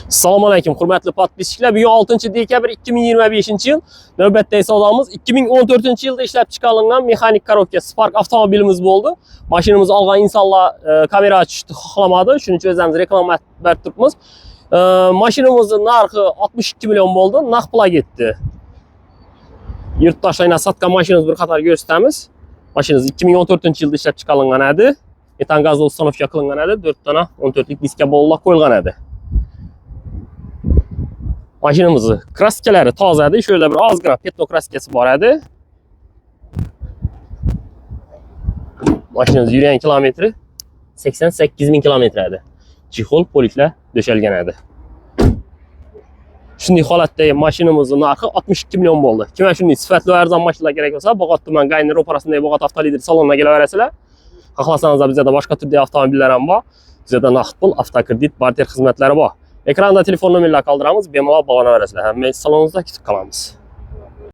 Assalomu alaykum, hurmatli подписчик lar. Bugun 6 dekabr 2025 yil. Navbatdagi savdomiz 2014 yilda ishlab chiqarilgan mexanik коробка Spark avtomobilimiz bo'ldi. Mashinamizni olgan insonlar kamera tushishni xohlamadi. Shuning uchun o'zimiz reklama berib turibmiz. Mashinamizning narxi 62 million bo'ldi. Naq pulga ketdi. Yurtdoshlarga sotgan mashinamizni bir qator ko'rsatamiz. Mashinamiz 2014 yilda ishlab chiqarilgan edi. Metan gazli установка qilingan edi. 4 dona 14 lik diska bolalar qo'yilgan edi. Mashinamizni краска lari toza edi. Shu yerda bir ozgina пятно краска si bor edi. Mashinamiz yurgan kilometri 88 ming kilometr edi. Чехол, полик lar to'shalgan edi. Shunday holatdagi mashinamizni narxi 62 million bo'ldi. Kimga shunday sifatli va arzon mashinalar kerak bo'lsa, Bog'ot tuman Gayni ro'parasidagi Bog'ot Avtolider saloniga kelaverasizlar. Xohlasangiz bizda boshqa turdagi avtomobillar ham bor. Bizda naqd pul, avtokredit, barter xizmatlari bor. Ekranda telefon nomerlar qoldiramiz, bemalol bog'lanaverasizlar. Hamma salonimizda kutib qolamiz.